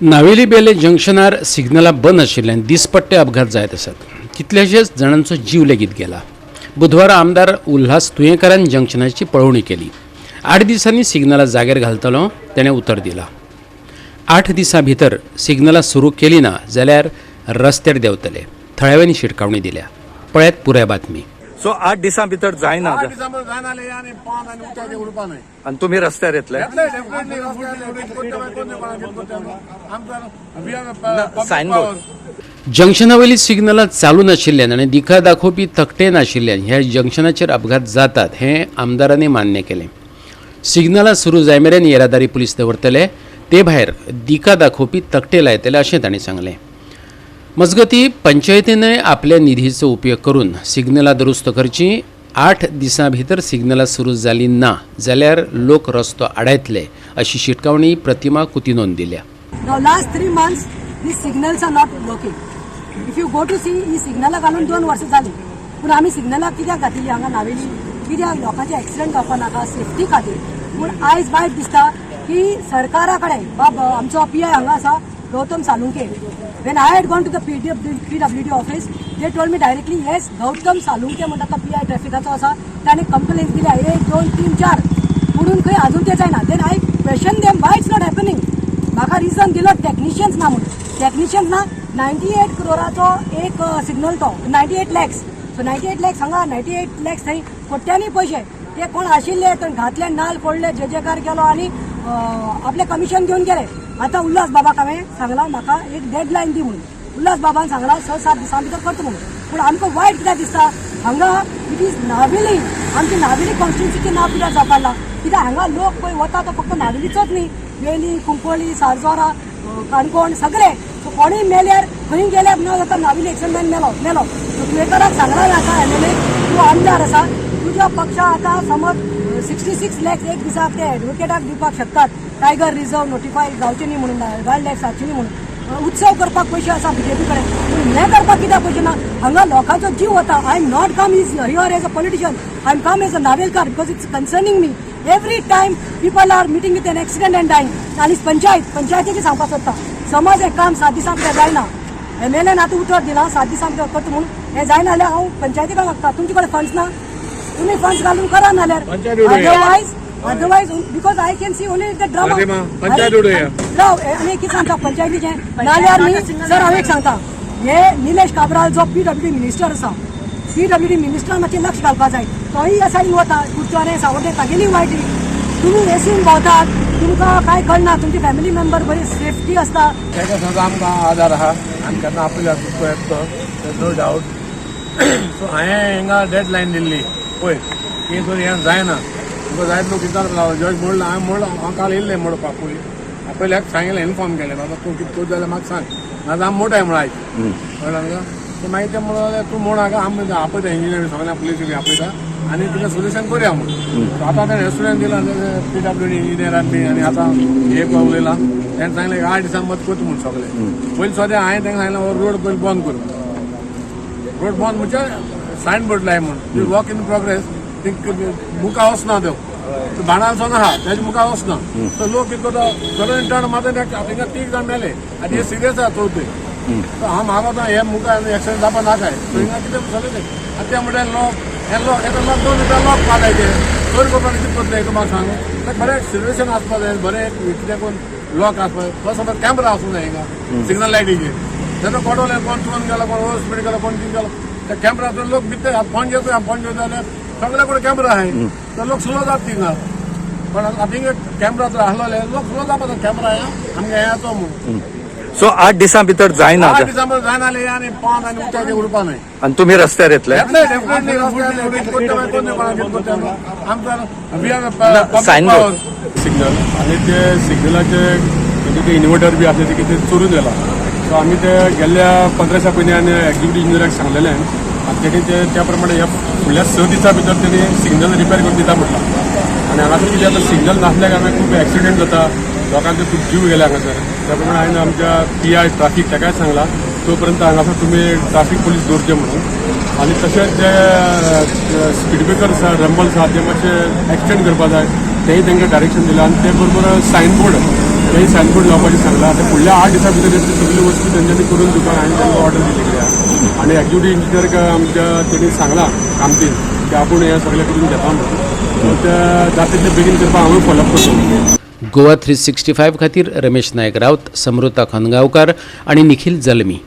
नावेली बेले जंक्शनार सिग्नलां बंद आशिल्ल्यान दिसपट्टे अपघात जायत आसात. कितल्याशेच जाणांचो जीव लेगीत गेला. बुधवारा आमदार उल्हास तुयेंकारान जंक्शनाची पळोवणी केली. 8 दिसांनी सिग्नलां जाग्यार घालतलो तेणें उतर दिलां. 8 दिसां भितर सिग्नलां सुरू केली ना जाल्यार रस्त्यार देंवतले, थळाव्यांनी शिटकावणी दिल्या. पळयात पुराय बातमी. सो 8 दिसां भितर जायना. 8 दिसां भितर जायना जाल्यार आनी पान आनी उदक उरपा न्हय. आनी तुमी रस्त्यार येतले? येतले डेफिनेटली रस्त्यार. कितें करता मागीर कोण कोणाक कितें करता आमकां. We are Signboard. जंक्शनावयली सिग्नलां चालू नाशिल्ल्यान आनी दिका दाखोवपी तकटे नाशिल्ल्यान ह्या जंक्शनाचेर अपघात जातात हें आमदारांनी मान्य केलें. सिग्नलां सुरू जाय मेरेन येरादारी पुलीस दवरतले, ते भायर दिका दाखोवपी तकटे लायतले अशें तांणी सांगलें. मजगतीं, पंचायतीनय आपल्या निधीचो उपयोग करून सिग्नलां दुरुस्त करची. 8 दिसां भितर सिग्नलां सुरू जालीं ना जाल्यार लोक रस्तो आडायतले अशी शिटकावणी प्रतिमा कुतिनोन दिल्या. Now last 3 months these signals are not working. If you go to see, ही सिग्नलां घालून 2 वर्सां जालीं, पूण आमी सिग्नलां कित्याक घातिल्ली हांगा नावेली? कित्याक? लोकांचे एक्सिडंट जावपा नाका, सेफ्टी खातीर. पूण आयज वायट दिसता की सरकारा कडेन बाब आमचो पीआय हांगा आसा Gautam Salunke. When I had gone to the PWD office, they told me directly, yes, Gautam Salunke म्हणटा तो पीआय ट्रॅफिकाचो आसा, ताणें कंप्लेन दिल्या एक, दोन, तीन, चार, म्हणून खंय अजून ते जायना. Then I question them, why it's not happening? म्हाका रिजन दिलो टॅक्निशियन्स ना म्हणून. टॅक्निशियन्स ना. 98 क्रोराचो एक सिग्नल तो, 98 लॅक्स. सो 98 लॅक्स हांगा, 98 लॅक्स थंय, कोट्यांनी पयशे. ते कोण आशिल्ले थंय घातले, नाल फोडले, जे जेकार केलो आनी आपलें कमिशन घेवन गेले. आतां उल्हास बाबाक हांवें सांगलां म्हाका एक डेड लायन दी म्हणून. उल्हास बाबान सांगलां 6-7 दिसां भितर करता म्हणून. पूण आमकां वायट कित्याक दिसता, हांगा it is Navelim, आमची नावेली कॉन्स्टिट्युन्सीचें नांव कित्याक जावपाक लागलां? कित्याक हांगा लोक पळय वता तो फक्त नावेलीचोच न्ही, वेली, कुंकळी, सारजोरा, काणकोण सगळे. सो कोणूय मेल्यार, खंय गेल्यार ना जाता नावेली एक्सिडंटान मेलो मेलो. सो तुयेंकाराक सांगलां आतां एमएलए, तूं आमदार आसा, तुज्या पक्षा आतां समज 66 लॅक्स एक दिसाक ते एडवोकेटाक दिवपाक शकतात, टायगर रिझर्व नोटिफाय जावचे न्ही म्हणून, वायल्ड लायफ जावचे न्ही म्हणून. उत्सव करपाक पयशे आसा बीजेपी कडेन, पूण हें करपाक कित्याक पयशे ना? हांगा लोकांचो जीव वता. I am not come is here as a politician, I am come as a Navelkar because it's concerning me. Every time people are meeting with an accident and dying. आनी पंचायत, पंचायतीचें सांगपाक सोदता, समज हें काम 7 दिसां भितर जायना, एमएलएन आतां उतर दिलां 7 दिसां भितर करता म्हणून, हें जायना जाल्यार हांव पंचायती कडेन मागता, तुमचे कडेन फंड्स ना, तुम्ही फंड्स घालून करा नाल्यार otherwise because I can see only the drama. Panchayat उडोवया. राव, आनी कितें सांगता पंचायतीचें. नाल्यार न्ही सर, हांव एक सांगता, हे निलेश काब्राल जो पीडब्ल्यूडी मिनिस्टर आसा, पीडब्ल्यूडी मिनिस्टरान मातशें लक्ष घालपाक जाय. तोय ह्या सायडीन वता, कुडचोरें, सावड्डें, तागेली वायटी. तुमी एसीन भोंवतात, तुमकां कांय कळना, तुमची फॅमिली मेंबर बरी सेफ्टी आसता. ताका सदां आमकां आदार आहा. आमी केन्ना आपयल्यार तुमकां येतलो, नो डावट. सो हांवें हिंगा डेड लायन दिल्ली पळय की जर हें जायना तुमकां जायत लोक कितें जज म्हणलो, हांवें म्हणलो, हांव काल येयल्लें मोडपाक पयलीं पयल्याक सांगिल्लें, इन्फॉर्म केलें, बाबा तूं कितें करता जाल्यार म्हाका सांग, नाजाल्यार आमी मोडटाय म्हणून आयज. कळ्ळें तुका? सो मागीर ते म्हणून तूं म्हण हांगा आमी आपयता इंजिनियर, सगळ्या पुलीस आपयता आनी तुका सोल्युशन करुया म्हणून. सो आतां तेणें रेस्टोरंट दिलां पीडब्ल्यूडी इंजिनियरान बी आनी आतां हे उलयलां, तेणें सांगलें 8 दिसां मदीं करता म्हूण सगळें. पयलीं सद्या हांवें तांकां सांगलें, रोड पयलीं बंद करूं. रोड बंद म्हणजे सायन बोर्ड लाय म्हूण, वर्क इन प्रोग्रेस. मुखार वचना, त्यो बाणालसो आहा तेजे मुखार वचना. सो लोक कितें करता, सडन टर्न मारता, थिंगा तीग जाण मेले आनी हे सिरियस आहा चवथे. सो हांव म्हाका आतां हे मुखार एक्सिडंट जावपा नाकाय. सो हिंगा कितें सगळें आतां ते म्हणटा लोक हे लोक हे 2 रुपया लोक पाडायचे चोरी करपाक कितें करतले तुका सांग. बरें सिच्युएशन आसपा जाय, बरें कितें कोण लॉक आसपा जाय. प्लस समज कॅमेरा आसूं जाय हिंगा सिग्नल लायटीचेर. तेन्ना कोटोले कोण चुकोन गेलो, कोण ओवर स्पीड गेलो, कोण कितें गेलो, त्या कॅमेरा लोक भितर फोन घेतो. फोन घेतो जाल्यार सगळे कडेन कॅमेरा आहाय, तर लोक स्लो जाता थिंगा. पण आतां थिंगा कॅमेरा तर आसलोले लोक स्लो जावपा, कॅमेरा आमगे हें येतो म्हणून. सो 8 दिसां भितर जायना 8 दिसां भितर जायना जाल्यार आनी पान आनी उदक उरपा न्हय. आनी तुमी रस्त्यार येतले? येतले डेफिनेटली रस्त्यार. कितें करता मागीर कोण कोणाक कितें करता आमकां. We are Signboard. Signal आनी ते सिग्नलाचे म्हणजे ते इन्वर्टर बी आसले ते कितें चोरून व्हेला. सो आमी ते गेल्ल्या 15 दिसां पयलीं आनी एक्झिक्युटीव इंजिनियराक सांगलेलें आनी तेणी ते त्या प्रमाणे ह्या फुडल्या 6 दिसां भितर तेणी सिग्नल रिपेर करून दिता म्हटलां. आनी हांगासर कितें जाता, सिग्नल नासल्या कारणान खूब एक्सिडंट जाता, लोकांचे खूब जीव गेले हांगासर. त्या प्रमाणे हांवें आमच्या पीआय ट्राफीक ताकाय सांगलां, तो पर्यंत हांगासर तुमी ट्राफीक पोलीस दवरचे म्हणून. आनी तशेंच जे स्पीड ब्रेकर आसा, रंबल्स आहा, ते मातशे एक्सटेंड करपा जाय, तेय तांकां डायरेक्शन दिलां. आनी ते बरोबर सायन बोर्ड तेय सायनबोर्ड लावपाचें सांगलां. आतां फुडल्या 8 दिसां भितर ते सगल्यो वस्तू तेंच्यांनी करून दिवपाक हांवें तांकां ऑर्डर दिलेली आहा. आनी एक्झिक्युटीव इंजिनियर आमच्या तेणी सांगलां कामतीन की आपूण हें सगळें करून घेता म्हणून. सो ते जाता तितले बेगीन करपाक हांवूय फॉलोअप करतलो. गोवा 365 खातीर रमेश नायक राऊत, समृता खनगांवकार आणि निखिल जल्मी.